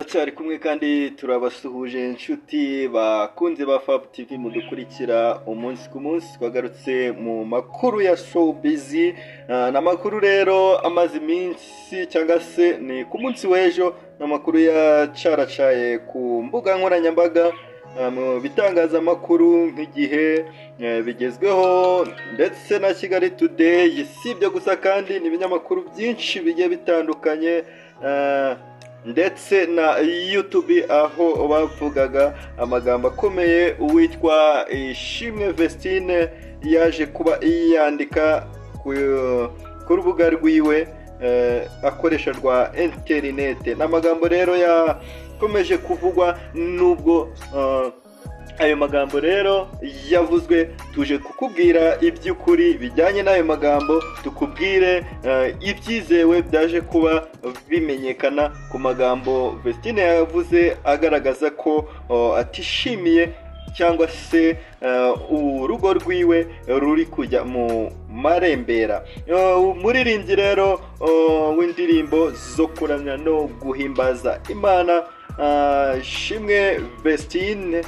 Turacyari kumwe kandi turabasuhuje, inshuti bakunze ba Fab TV mudukurikira umunsi ku munsi. Twagarutse mu makuru ya showbiz. Ni amakuru rero amaze iminsi, cyangwa se ni ku munsi w'ejo, ni amakuru yacaracaye ku mbuga nkoranyambaga, mu bitangazamakuru nk'Igihe, Bigezweho ndetse na Kigali Today. Si ibyo gusa kandi, ni ibinyamakuru byinshi bigiye bitandukanye ndetse na YouTube, aho bavugaga amagambo akomeye uwitwa Ishimwe Vestine yaje kuba yandika ku rubuga rwiwe akoresha rwa interinete. Ni amagambo rero yakomeje kuvugwa. Nubwo ayo magambo rero yavuzwe, tuje kukubwira iby'ukuri bijyanye n'ayo magambo, tukubwire ibyizewe byaje kuba bimenyekana ku magambo Vestine yavuze agaragaza ko atishimiye cyangwa se urugo rwiwe ruri kujya mu marembera. Umuririmbyi rero w'indirimbo zo kuramya no guhimbaza Imana, Shimwe Vestine,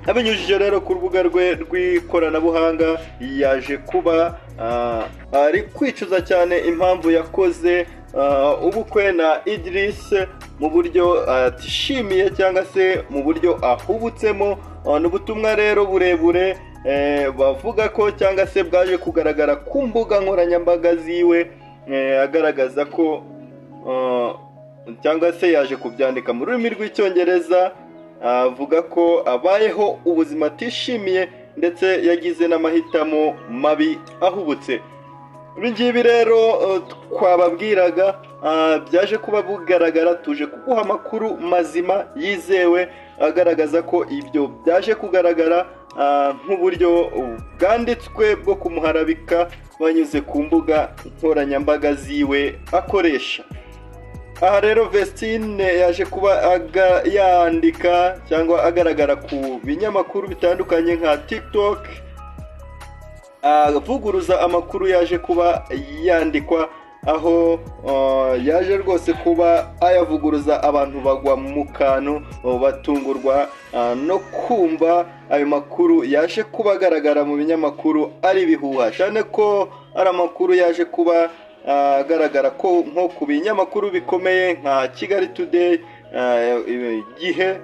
abinyujije rero ku rubuga rwe rw'ikoranabuhanga, yaje kuba ari kwicuza cyane impamvu yakoze ubukwe na Idris mu buryo atishimiye cyangwa se mu buryo ahubutsemo. Ni ubutumwa rero burebure bavuga ko cyangwa se bwaje kugaragara ku mbuga nkoranyambaga ziwe, agaragaza ko cyangwa se yaje kubyandika mu rurimi rw'Icyongereza, avuga ko abayeho ubuzima atishimiye ndetse yagize n'amahitamo mabi ahubutse. Ibi ngibi rero twababwiraga byaje kuba bugaragara. Tuje kuguha amakuru mazima yizewe agaragaza ko ibyo byaje kugaragara nk'uburyo bwanditswe bwo kumuharabika banyuze ku mbuga nkoranyambaga ziwe akoresha. Aha rero Vestine yaje kuba yandika cyangwa agaragara ku binyamakuru bitandukanye nka TikTok, avuguruza amakuru yaje kuba yandikwa, aho yaje rwose kuba ayavuguruza, abantu bagwa mu kantu, batungurwa no kumva ayo makuru yaje kuba agaragara mu binyamakuru ari ibihuha, cyane ko ari amakuru yaje kuba agaragara ko nko ku binyamakuru bikomeye nka Kigali Today, Igihe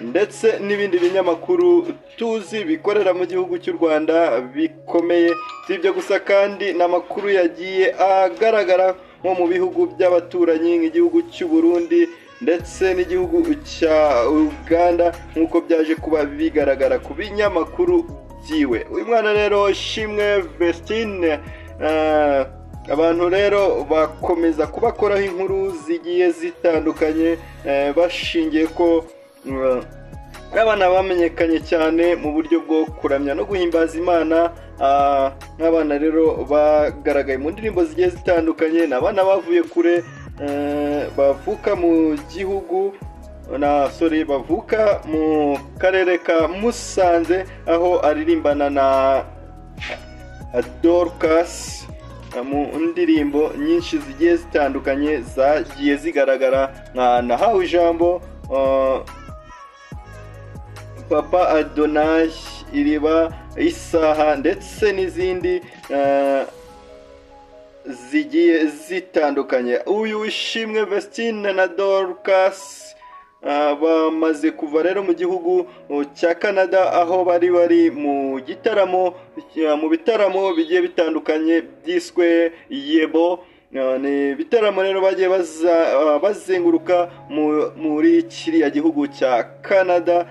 ndetse n'ibindi binyamakuru tuzi bikorera mu gihugu cy'u Rwanda bikomeye. Si ibyo gusa kandi, ni amakuru yagiye agaragara nko mu bihugu by'abaturanyi nk'igihugu cy'u Burundi ndetse n'igihugu cya Uganda, nk'uko byaje kuba bigaragara ku binyamakuru byiwe. Uyu mwana rero Shimwe Vestine, abantu rero bakomeza kubakoraho inkuru zigiye zitandukanye, bashingiye ko abana bamenyekanye cyane mu buryo bwo kuramya no guhimbaza Imana. Nk'abana rero bagaragaye mu ndirimbo zigiye zitandukanye, ni abana bavuye kure, bavuka mu gihugu na sorry, bavuka mu karere ka Musanze, aho aririmbana na Dorcas mu ndirimbo nyinshi zigiye zitandukanye zagiye zigaragara nka "Nahawe Ijambo", "Papa Adonai", "Iriba", "Isaha" ndetse n'izindi zigiye zitandukanye. Uyu Ishimwe Vestine na Dorcas bamaze kuva rero mu gihugu cya Canada, aho bari bari mu gitaramo, mu bitaramo bigiye bitandukanye byiswe Yebo. Ni ibitaramo rero bagiye bazenguruka muri kiriya gihugu cya Canada,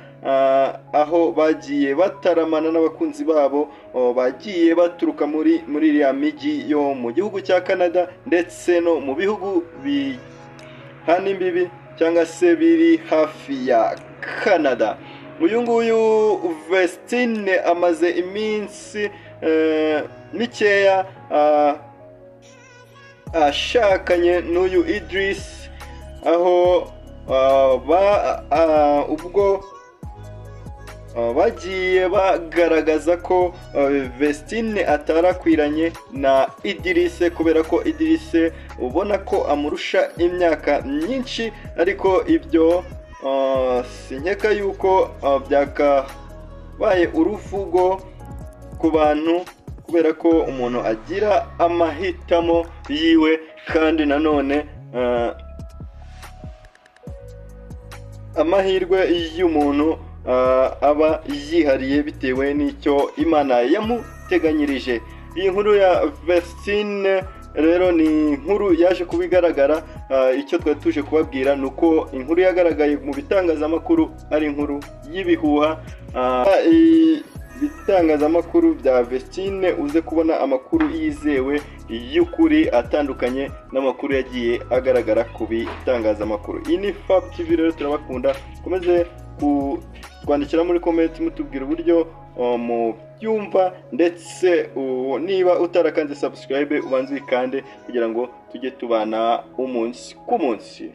aho bagiye bataramana n'abakunzi babo bagiye baturuka muri iriya mijyi yo mu gihugu cya Canada ndetse no mu bihugu bihana imbibi cyangwa se biri hafi ya Canada. Uyu nguyu Vestine amaze iminsi mikeya ashakanye n'uyu Idris, aho ubwo bagiye bagaragaza ko Vestine atarakwiranye na Idrisse, kubera ko Idrisse ubona ko amurusha imyaka myinshi, ariko ibyo sinkeka yuko byakabaye uruvugo ku bantu, kubera ko umuntu agira amahitamo yiwe, kandi nanone amahirwe y'umuntu aba yihariye bitewe n'icyo Imana yamuteganyirije. Iyi nkuru ya Vestine rero ni inkuru yaje kuba igaragara. Icyo twari tuje kubabwira ni uko inkuru yagaragaye mu bitangazamakuru ari inkuru y'ibihuha. Ibitangazamakuru bya Vestine uze kubona amakuru yizewe y'ukuri atandukanye n'amakuru yagiye agaragara ku bitangazamakuru. Iyi ni Fab TV rero, turabakunda, mukomeze kutwandikira muri comment mutubwira uburyo mubyumva, ndetse niba utarakanze subscribe ubanze uyikande kugira ngo tujye tubana umunsi ku munsi.